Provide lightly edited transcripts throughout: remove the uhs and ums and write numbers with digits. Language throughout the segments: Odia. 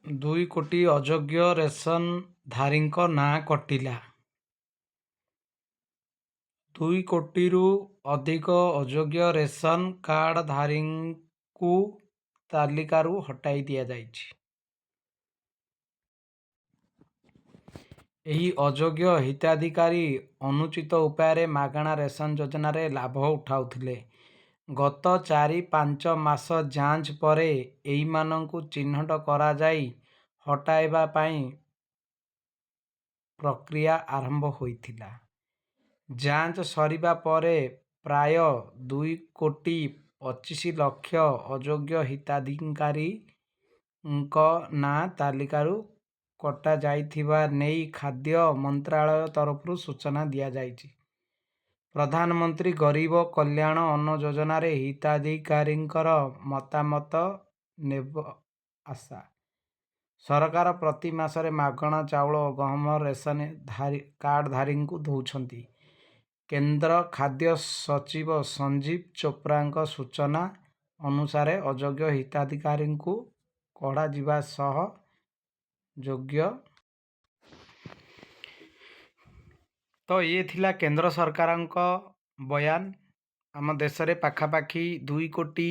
2 କୋଟି ଅଯୋଗ୍ୟ ରେସନଧାରୀଙ୍କ ନାଁ କଟିଲା। 2 କୋଟିରୁ ଅଧିକ ଅଯୋଗ୍ୟ ରେସନ କାର୍ଡଧାରୀଙ୍କୁ ତାଲିକାରୁ ହଟାଇ ଦିଆଯାଇଛି। ଏହି ଅଯୋଗ୍ୟ ହିତାଧିକାରୀ ଅନୁଚିତ ଉପାୟରେ ମାଗଣା ରେସନ ଯୋଜନାରେ ଲାଭ ଉଠାଉଥିଲେ। ଗତ 4-5 ମାସ ଯାଞ୍ଚ ପରେ ଏହିମାନଙ୍କୁ ଚିହ୍ନଟ କରାଯାଇ ହଟାଇବା ପାଇଁ ପ୍ରକ୍ରିୟା ଆରମ୍ଭ ହୋଇଥିଲା। ଯାଞ୍ଚ ସରିବା ପରେ ପ୍ରାୟ 2 କୋଟି 25 ଲକ୍ଷ ଅଯୋଗ୍ୟ ହିତାଧିକାରୀଙ୍କ ନାଁ ତାଲିକାରୁ କଟାଯାଇଥିବା ନେଇ ଖାଦ୍ୟ ମନ୍ତ୍ରାଳୟ ତରଫରୁ ସୂଚନା ଦିଆଯାଇଛି। ପ୍ରଧାନମନ୍ତ୍ରୀ ଗରିବ କଲ୍ୟାଣ ଅନ୍ନ ଯୋଜନାରେ ହିତାଧିକାରୀଙ୍କର ମତାମତ ନେବ ଆଶା। ସରକାର ପ୍ରତି ମାସରେ ମାଗଣା ଚାଉଳ ଓ ଗହମ ରେସନ କାର୍ଡଧାରୀଙ୍କୁ ଦେଉଛନ୍ତି। କେନ୍ଦ୍ର ଖାଦ୍ୟ ସଚିବ ସଞ୍ଜୀବ ଚୋପ୍ରାଙ୍କ ସୂଚନା ଅନୁସାରେ ଅଯୋଗ୍ୟ ହିତାଧିକାରୀଙ୍କୁ କଢ଼ାଯିବା ସହ ଯୋଗ୍ୟ। ତ ଇଏ ଥିଲା କେନ୍ଦ୍ର ସରକାରଙ୍କ ବୟାନ। ଆମ ଦେଶରେ ପାଖାପାଖି 2 କୋଟି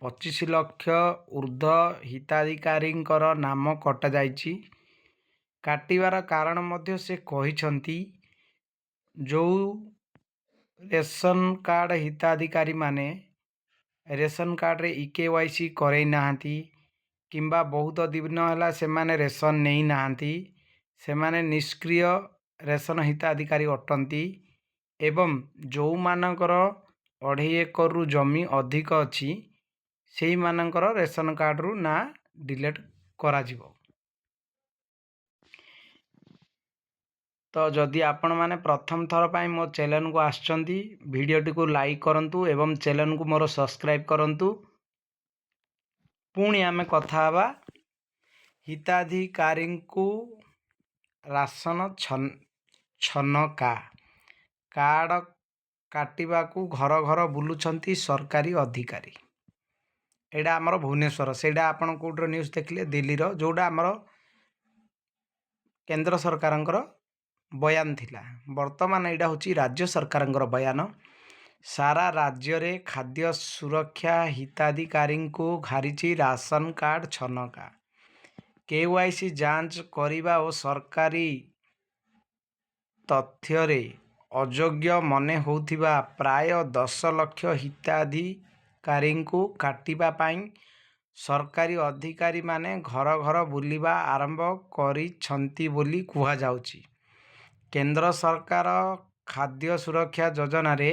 25 ଲକ୍ଷ ଉର୍ଦ୍ଧ୍ୱ ହିତାଧିକାରୀଙ୍କର ନାମ କଟାଯାଇଛି। କାଟିବାର କାରଣ ମଧ୍ୟ ସେ କହିଛନ୍ତି। ଯେଉଁ ରେସନ କାର୍ଡ଼ ହିତାଧିକାରୀମାନେ ରେସନ କାର୍ଡ଼ରେ ଇ-କେ-ୱାଇ-ସି କରେଇ ନାହାନ୍ତି କିମ୍ବା ବହୁତ ଦିନ ହେଲା ସେମାନେ ରେସନ ନେଇନାହାନ୍ତି, ସେମାନେ ନିଷ୍କ୍ରିୟ ରେସନ ହିତାଧିକାରୀ ଅଟନ୍ତି ଏବଂ ଯେଉଁମାନଙ୍କର 2.5 ଏକରରୁ ଜମି ଅଧିକ ଅଛି, ସେଇମାନଙ୍କର ରେସନ କାର୍ଡ଼ରୁ ନାଁ ଡିଲିଟ୍ କରାଯିବ। ତ ଯଦି ଆପଣମାନେ ପ୍ରଥମ ଥର ପାଇଁ ମୋ ଚ୍ୟାନେଲକୁ ଆସିଛନ୍ତି, ଭିଡ଼ିଓଟିକୁ ଲାଇକ୍ କରନ୍ତୁ ଏବଂ ଚ୍ୟାନେଲକୁ ମୋର ସବସ୍କ୍ରାଇବ୍ କରନ୍ତୁ। ପୁଣି ଆମେ କଥା ହେବା। ହିତାଧିକାରୀଙ୍କୁ ରାସନ ଛନକା, କାର୍ଡ଼ କାଟିବାକୁ ଘର ଘର ବୁଲୁଛନ୍ତି ସରକାରୀ ଅଧିକାରୀ। ଏଇଟା ଆମର ଭୁବନେଶ୍ୱର। ସେଇଟା ଆପଣ କେଉଁଠିର ନ୍ୟୁଜ୍ ଦେଖିଲେ? ଦିଲ୍ଲୀର, ଯେଉଁଟା ଆମର କେନ୍ଦ୍ର ସରକାରଙ୍କର ବୟାନ ଥିଲା। ବର୍ତ୍ତମାନ ଏଇଟା ହେଉଛି ରାଜ୍ୟ ସରକାରଙ୍କର ବୟାନ। ସାରା ରାଜ୍ୟରେ ଖାଦ୍ୟ ସୁରକ୍ଷା ହିତାଧିକାରୀଙ୍କୁ ଘାରିଛି ରାସନ କାର୍ଡ଼ ଛନକା। କେ-ୱାଇ-ସି ଯାଞ୍ଚ କରିବା ଓ ସରକାରୀ ତଥ୍ୟରେ ଅଯୋଗ୍ୟ ମନେ ହେଉଥିବା ପ୍ରାୟ 10 ଲକ୍ଷ ହିତାଧିକାରୀଙ୍କୁ କାଟିବା ପାଇଁ ସରକାରୀ ଅଧିକାରୀମାନେ ଘର ଘର ବୁଲିବା ଆରମ୍ଭ କରିଛନ୍ତି ବୋଲି କୁହାଯାଉଛି। କେନ୍ଦ୍ର ସରକାର ଖାଦ୍ୟ ସୁରକ୍ଷା ଯୋଜନାରେ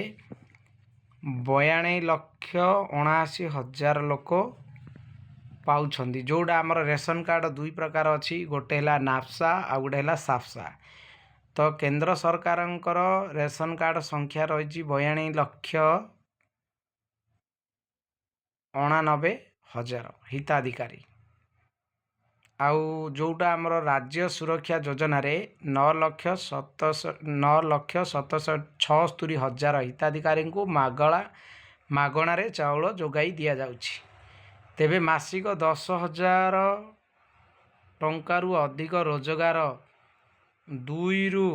92,79,000 ଲୋକ ପାଉଛନ୍ତି। ଯେଉଁଟା ଆମର ରେସନ କାର୍ଡ଼ ଦୁଇ ପ୍ରକାର ଅଛି, ଗୋଟେ ହେଲା ନାଫସା ଆଉ ଗୋଟେ ହେଲା ସାଫସା। ତ କେନ୍ଦ୍ର ସରକାରଙ୍କର ରେସନ କାର୍ଡ଼ ସଂଖ୍ୟା ରହିଛି 92,89,000 ହିତାଧିକାରୀ। ଆଉ ଯେଉଁଟା ଆମର ରାଜ୍ୟ ସୁରକ୍ଷା ଯୋଜନାରେ 9,76,000 ହିତାଧିକାରୀଙ୍କୁ ମାଗଣାରେ ଚାଉଳ ଯୋଗାଇ ଦିଆଯାଉଛି। ତେବେ ମାସିକ 10,000 ଟଙ୍କାରୁ ଅଧିକ ରୋଜଗାର, 2ରୁ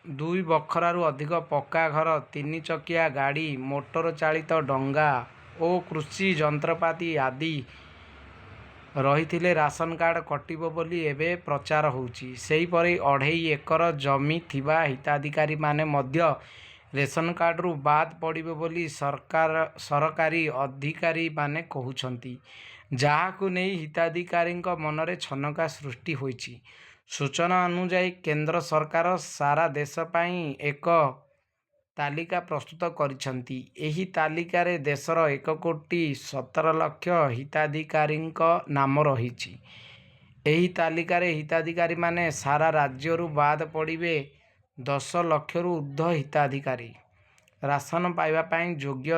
2 ବଖରାରୁ ଅଧିକ ପକ୍କା ଘର, ତିନି ଚକିଆ ଗାଡ଼ି, ମୋଟର ଚାଳିତ ଡଙ୍ଗା ଓ କୃଷି ଯନ୍ତ୍ରପାତି ଆଦି ରହିଥିଲେ ରାସନ କାର୍ଡ଼ କଟିବ ବୋଲି ଏବେ ପ୍ରଚାର ହେଉଛି। ସେହିପରି 2.5 ଏକର ଜମି ଥିବା ହିତାଧିକାରୀମାନେ ମଧ୍ୟ ରେସନ କାର୍ଡ଼ରୁ ବାଦ୍ ପଡ଼ିବେ ବୋଲି ସରକାରୀ ଅଧିକାରୀମାନେ କହୁଛନ୍ତି, ଯାହାକୁ ନେଇ ହିତାଧିକାରୀଙ୍କ ମନରେ ଛନକା ସୃଷ୍ଟି ହୋଇଛି। ସୂଚନା ଅନୁଯାୟୀ, କେନ୍ଦ୍ର ସରକାର ସାରା ଦେଶ ପାଇଁ ଏକ ତାଲିକା ପ୍ରସ୍ତୁତ କରିଛନ୍ତି। ଏହି ତାଲିକାରେ ଦେଶର 1 କୋଟି 17 ଲକ୍ଷ ହିତାଧିକାରୀଙ୍କ ନାମ ରହିଛି। ଏହି ତାଲିକାରେ ହିତାଧିକାରୀମାନେ ସାରା ରାଜ୍ୟରୁ ବାଦ ପଡ଼ିବେ। 10 ଲକ୍ଷରୁ ଉର୍ଦ୍ଧ୍ୱ ହିତାଧିକାରୀ ରାସନ ପାଇବା ପାଇଁ ଯୋଗ୍ୟ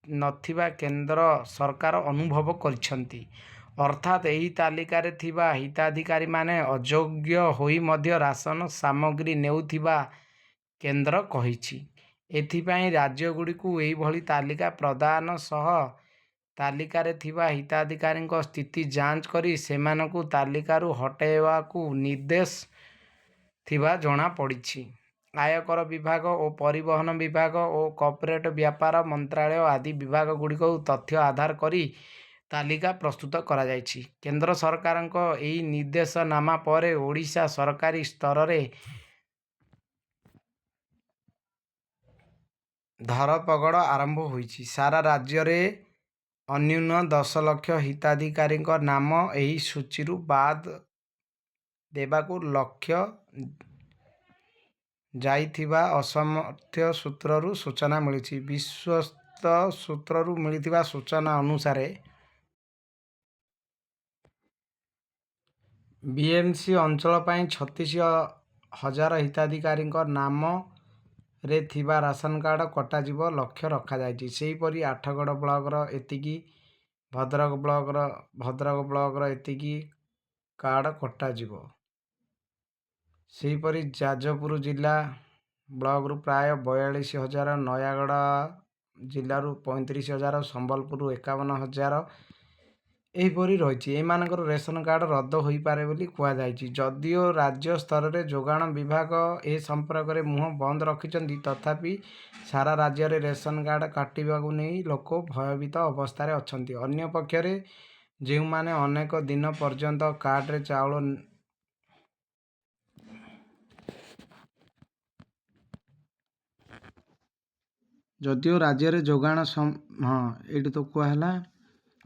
ନଥିବା କେନ୍ଦ୍ର ସରକାର ଅନୁଭବ କରିଛନ୍ତି। ଅର୍ଥାତ୍ ଏହି ତାଲିକାରେ ଥିବା ହିତାଧିକାରୀମାନେ ଅଯୋଗ୍ୟ ହୋଇ ମଧ୍ୟ ରାସନ ସାମଗ୍ରୀ ନେଉଥିବା କେନ୍ଦ୍ର କହିଛି। ଏଥିପାଇଁ ରାଜ୍ୟଗୁଡ଼ିକୁ ଏହିଭଳି ତାଲିକା ପ୍ରଦାନ ସହ ତାଲିକାରେ ଥିବା ହିତାଧିକାରୀଙ୍କ ସ୍ଥିତି ଯାଞ୍ଚ କରି ସେମାନଙ୍କୁ ତାଲିକାରୁ ହଟାଇବାକୁ ନିର୍ଦ୍ଦେଶ ଥିବା ଜଣାପଡ଼ିଛି। ଆୟକର ବିଭାଗ ଓ ପରିବହନ ବିଭାଗ ଓ କର୍ପୋରେଟ ବ୍ୟାପାର ମନ୍ତ୍ରାଳୟ ଆଦି ବିଭାଗଗୁଡ଼ିକୁ ତଥ୍ୟ ଆଧାର କରି ତାଲିକା ପ୍ରସ୍ତୁତ କରାଯାଇଛି। କେନ୍ଦ୍ର ସରକାରଙ୍କ ଏହି ନିର୍ଦ୍ଦେଶନାମା ପରେ ଓଡ଼ିଶା ସରକାରୀ ସ୍ତରରେ ଧରପଗଡ଼ ଆରମ୍ଭ ହୋଇଛି। ସାରା ରାଜ୍ୟରେ ଅନ୍ୟୁନ 10 ଲକ୍ଷ ହିତାଧିକାରୀଙ୍କ ନାମ ଏହି ସୂଚୀରୁ ବାଦ ଦେବାକୁ ଲକ୍ଷ୍ୟ ଯାଇଥିବା ବିଶ୍ୱସ୍ତ ସୂତ୍ରରୁ ସୂଚନା ମିଳିଛି। ବିଶ୍ୱସ୍ତ ସୂତ୍ରରୁ ମିଳିଥିବା ସୂଚନା ଅନୁସାରେ, ବିଏମ୍ସି ଅଞ୍ଚଳ ପାଇଁ 36 ହଜାର ହିତାଧିକାରୀଙ୍କ ନାମରେ ଥିବା ରାସନ କାର୍ଡ଼ କଟାଯିବ ଲକ୍ଷ୍ୟ ରଖାଯାଇଛି। ସେହିପରି ଆଠଗଡ଼ ବ୍ଲକର ଏତିକି, ଭଦ୍ରକ ବ୍ଲକର ଏତିକି କାର୍ଡ଼ କଟାଯିବ। ସେହିପରି ଯାଜପୁର ଜିଲ୍ଲା ବ୍ଲକରୁ ପ୍ରାୟ 42 ହଜାର, ନୟାଗଡ଼ ଜିଲ୍ଲାରୁ 35 ହଜାର, ସମ୍ବଲପୁରରୁ 51 ହଜାର ଏହିପରି ରହିଛି। ଏମାନଙ୍କର ରେସନ କାର୍ଡ଼ ରଦ୍ଦ ହୋଇପାରେ ବୋଲି କୁହାଯାଇଛି। ଯଦିଓ ରାଜ୍ୟ ସ୍ତରରେ ଯୋଗାଣ ବିଭାଗ ଏ ସମ୍ପର୍କରେ ମୁହଁ ବନ୍ଦ ରଖିଛନ୍ତି, ତଥାପି ସାରା ରାଜ୍ୟରେ ରେସନ କାର୍ଡ଼ କାଟିବାକୁ ନେଇ ଲୋକ ଭୟଭୀତ ଅବସ୍ଥାରେ ଅଛନ୍ତି। ଅନ୍ୟପକ୍ଷରେ ଯେଉଁମାନେ ଅନେକ ଦିନ ପର୍ଯ୍ୟନ୍ତ କାର୍ଡ଼ରେ ଚାଉଳ ଯଦିଓ ରାଜ୍ୟରେ ଯୋଗାଣ, ହଁ, ଏଇଠି ତ କୁହାହେଲା।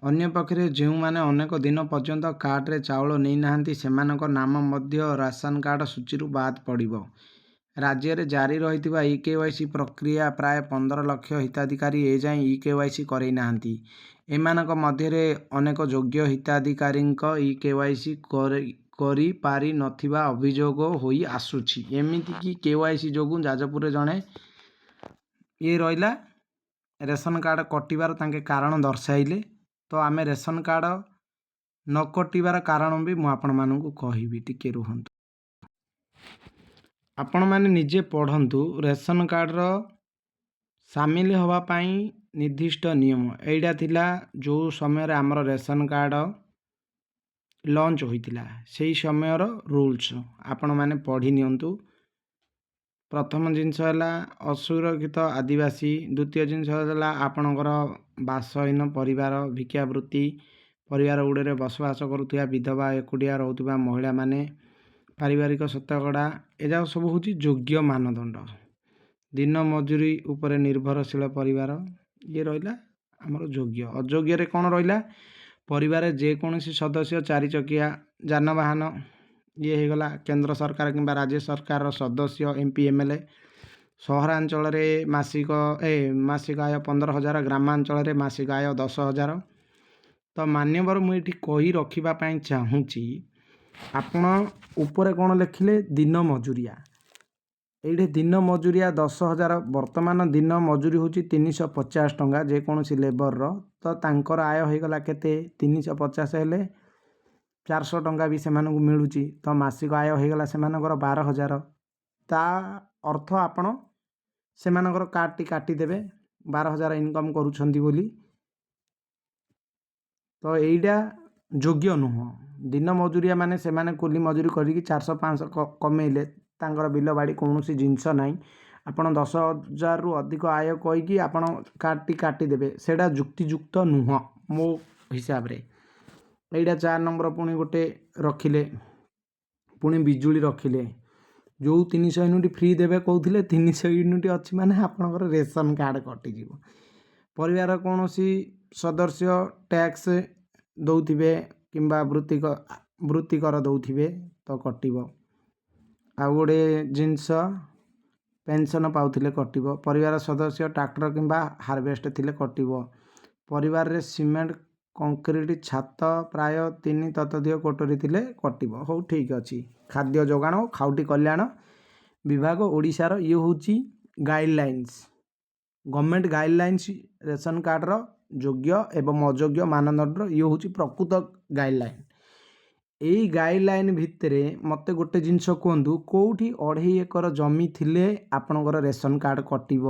ଅନ୍ୟପକ୍ଷରେ ଯେଉଁମାନେ ଅନେକ ଦିନ ପର୍ଯ୍ୟନ୍ତ କାର୍ଡ଼ରେ ଚାଉଳ ନେଇନାହାନ୍ତି, ସେମାନଙ୍କ ନାମ ମଧ୍ୟ ରାସନ କାର୍ଡ଼ ସୂଚୀରୁ ବାଦ ପଡ଼ିବ। ରାଜ୍ୟରେ ଜାରି ରହିଥିବା ଇ-କେୱାଇସି ପ୍ରକ୍ରିୟା ପ୍ରାୟ 15 ଲକ୍ଷ ହିତାଧିକାରୀ ଏଯାଏଁ ଇ-କେୱାଇସି କରେଇ ନାହାନ୍ତି। ଏମାନଙ୍କ ମଧ୍ୟରେ ଅନେକ ଯୋଗ୍ୟ ହିତାଧିକାରୀଙ୍କ ଇ-କେୱାଇସି କରିପାରି ନଥିବା ଅଭିଯୋଗ ହୋଇ ଆସୁଛି। ଏମିତିକି କେୱାଇସି ଯୋଗୁଁ ଯାଜପୁରରେ ଜଣେ ଇଏ ରହିଲା ରେସନ କାର୍ଡ଼ କଟିବାର ତାଙ୍କେ କାରଣ ଦର୍ଶାଇଲେ। ତ ଆମେ ରେସନ କାର୍ଡ଼ ନ କଟିବାର କାରଣ ବି ମୁଁ ଆପଣମାନଙ୍କୁ କହିବି, ଟିକେ ରୁହନ୍ତୁ। ଆପଣମାନେ ନିଜେ ପଢ଼ନ୍ତୁ। ରେସନ କାର୍ଡ଼ର ସାମିଲ ହେବା ପାଇଁ ନିର୍ଦ୍ଦିଷ୍ଟ ନିୟମ ଏଇଟା ଥିଲା। ଯେଉଁ ସମୟରେ ଆମର ରେସନ କାର୍ଡ଼ ଲଞ୍ଚ ହୋଇଥିଲା, ସେଇ ସମୟର ରୁଲ୍ସ ଆପଣମାନେ ପଢ଼ି ନିଅନ୍ତୁ। ପ୍ରଥମ ଜିନିଷ ହେଲା ଅସୁରକ୍ଷିତ ଆଦିବାସୀ, ଦ୍ୱିତୀୟ ଜିନିଷ ହେଲା ଆପଣଙ୍କର ବାସହୀନ ପରିବାର, ଭିକ୍ଷାବୃତ୍ତି ପରିବାର ଗୁଡ଼ିକରେ ବସବାସ କରୁଥିବା ବିଧବା, ଏକୁଟିଆ ରହୁଥିବା ମହିଳାମାନେ, ପାରିବାରିକ ଶତକଡ଼ା, ଏଯାକ ସବୁ ହେଉଛି ଯୋଗ୍ୟ ମାନଦଣ୍ଡ। ଦିନ ମଜୁରୀ ଉପରେ ନିର୍ଭରଶୀଳ ପରିବାର, ଇଏ ରହିଲା ଆମର ଯୋଗ୍ୟ। ଅଯୋଗ୍ୟରେ କ'ଣ ରହିଲା? ପରିବାରରେ ଯେକୌଣସି ସଦସ୍ୟ ଚାରି ଚକିଆ ଯାନବାହନ, ଇଏ ହେଇଗଲା କେନ୍ଦ୍ର ସରକାର କିମ୍ବା ରାଜ୍ୟ ସରକାରର ସଦସ୍ୟ, ଏମ୍ପି, ଏମ୍ଏଲ୍ଏ, ସହରାଞ୍ଚଳରେ ମାସିକ ଆୟ 15 ହଜାର, ଗ୍ରାମାଞ୍ଚଳରେ ମାସିକ ଆୟ 10 ହଜାର। ତ ମାନ୍ୟବର, ମୁଁ ଏଇଠି କହି ରଖିବା ପାଇଁ ଚାହୁଁଛି, ଆପଣ ଉପରେ କ'ଣ ଲେଖିଲେ? ଦିନ ମଜୁରିଆ। ଏଇଠି ଦିନ ମଜୁରିଆ 10 ହଜାର। ବର୍ତ୍ତମାନ ଦିନ ମଜୁରୀ ହେଉଛି 350 ଟଙ୍କା ଯେକୌଣସି ଲେବରର। ତ ତାଙ୍କର ଆୟ ହେଇଗଲା କେତେ? 350 ହେଲେ 400 ଟଙ୍କା ବି ସେମାନଙ୍କୁ ମିଳୁଛି। ତ ମାସିକ ଆୟ ହେଇଗଲା ସେମାନଙ୍କର 12 ହଜାର। ତା ଅର୍ଥ ଆପଣ ସେମାନଙ୍କର କାର୍ଡ଼ଟି କାଟିଦେବେ 12 ହଜାର ଇନକମ୍ କରୁଛନ୍ତି ବୋଲି। ତ ଏଇଟା ଯୋଗ୍ୟ ନୁହଁ। ଦିନ ମଜୁରିଆ ମାନେ ସେମାନେ କୁଲି ମଜୁରୀ କରିକି 400 500 କମେଇଲେ, ତାଙ୍କର ବିଲ ବାଡ଼ି କୌଣସି ଜିନିଷ ନାହିଁ। ଆପଣ 10 ହଜାରରୁ ଅଧିକ ଆୟ କହିକି ଆପଣ କାର୍ଡ଼ଟି କାଟିଦେବେ, ସେଇଟା ଯୁକ୍ତିଯୁକ୍ତ ନୁହଁ ମୋ ହିସାବରେ। ଏଇଟା 4 ନମ୍ବର। ପୁଣି ଗୋଟେ ରଖିଲେ, ପୁଣି ବିଜୁଳି ରଖିଲେ। ଯେଉଁ 300 ୟୁନିଟ୍ ଫ୍ରି ଦେବେ କହୁଥିଲେ, 300 ୟୁନିଟ୍ ଅଛି ମାନେ ଆପଣଙ୍କର ରେସନ କାର୍ଡ଼ କଟିଯିବ। ପରିବାର କୌଣସି ସଦସ୍ୟ ଟ୍ୟାକ୍ସ ଦେଉଥିବେ କିମ୍ବା ବୃତ୍ତିକର ଦେଉଥିବେ ତ କଟିବ। ଆଉ ଗୋଟେ ଜିନିଷ, ପେନସନ୍ ପାଉଥିଲେ କଟିବ। ପରିବାର ସଦସ୍ୟ ଟ୍ରାକ୍ଟର କିମ୍ବା ହାରଭେଷ୍ଟର ଥିଲେ କଟିବ। ପରିବାରରେ ସିମେଣ୍ଟ କଂକ୍ରିଟ ଛାତ ପ୍ରାୟ ତିନି ତତୋଧିକ କୋଠରୀ ଥିଲେ କଟିବ। ହଉ, ଠିକ୍ ଅଛି। ଖାଦ୍ୟ ଯୋଗାଣ ଓ ଖାଉଟି କଲ୍ୟାଣ ବିଭାଗ ଓଡ଼ିଶାର ଇଏ ହେଉଛି ଗାଇଡ଼ଲାଇନ୍ସ, ଗଭର୍ଣ୍ଣମେଣ୍ଟ ଗାଇଡ଼ଲାଇନ୍ସ। ରେସନ କାର୍ଡ଼ର ଯୋଗ୍ୟ ଏବଂ ଅଯୋଗ୍ୟ ମାନଦଣ୍ଡର ଇଏ ହେଉଛି ପ୍ରକୃତ ଗାଇଡ଼ଲାଇନ୍। ଏଇ ଗାଇଡ଼ଲାଇନ୍ ଭିତରେ ମୋତେ ଗୋଟେ ଜିନିଷ କୁହନ୍ତୁ, କେଉଁଠି 2.5 ଏକର ଜମି ଥିଲେ ଆପଣଙ୍କର ରେସନ କାର୍ଡ଼ କଟିବ?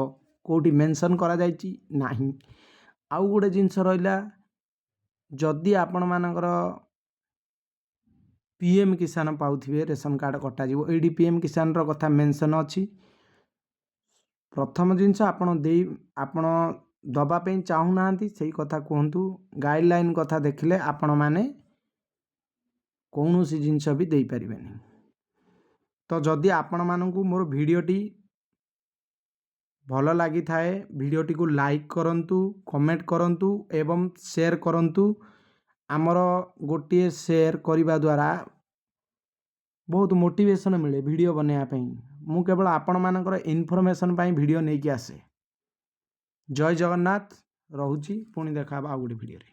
କେଉଁଠି ମେନସନ୍ କରାଯାଇଛି? ନାହିଁ। ଆଉ ଗୋଟେ ଜିନିଷ ରହିଲା ଯଦି ଆପଣମାନଙ୍କର ପିଏମ୍ କିଷାନ ପାଉଥିବେ, ରେସନ୍ କାର୍ଡ଼ କଟାଯିବ। ଏଇଠି ପିଏମ୍ କିଷାନର କଥା ମେନସନ୍ ଅଛି। ପ୍ରଥମ ଜିନିଷ, ଆପଣ ଦେବା ପାଇଁ ଚାହୁଁନାହାନ୍ତି, ସେଇ କଥା କୁହନ୍ତୁ। ଗାଇଡ଼ଲାଇନ୍ କଥା ଦେଖିଲେ ଆପଣମାନେ କୌଣସି ଜିନିଷ ବି ଦେଇପାରିବେନି। ତ ଯଦି ଆପଣମାନଙ୍କୁ ମୋର ଭିଡ଼ିଓଟି ଭଲ ଲାଗିଥାଏ, ଭିଡ଼ିଓଟିକୁ ଲାଇକ୍ କରନ୍ତୁ, କମେଣ୍ଟ କରନ୍ତୁ ଏବଂ ସେୟାର କରନ୍ତୁ। ଆମର ଗୋଟିଏ ସେୟାର କରିବା ଦ୍ୱାରା ବହୁତ ମୋଟିଭେସନ୍ ମିଳେ ଭିଡ଼ିଓ ବନେଇବା ପାଇଁ। ମୁଁ କେବଳ ଆପଣମାନଙ୍କର ଇନଫର୍ମେସନ୍ ପାଇଁ ଭିଡ଼ିଓ ନେଇକି ଆସେ। ଜୟ ଜଗନ୍ନାଥ, ରହୁଛି। ପୁଣି ଦେଖା ହେବ ଆଉ ଗୋଟେ ଭିଡ଼ିଓରେ।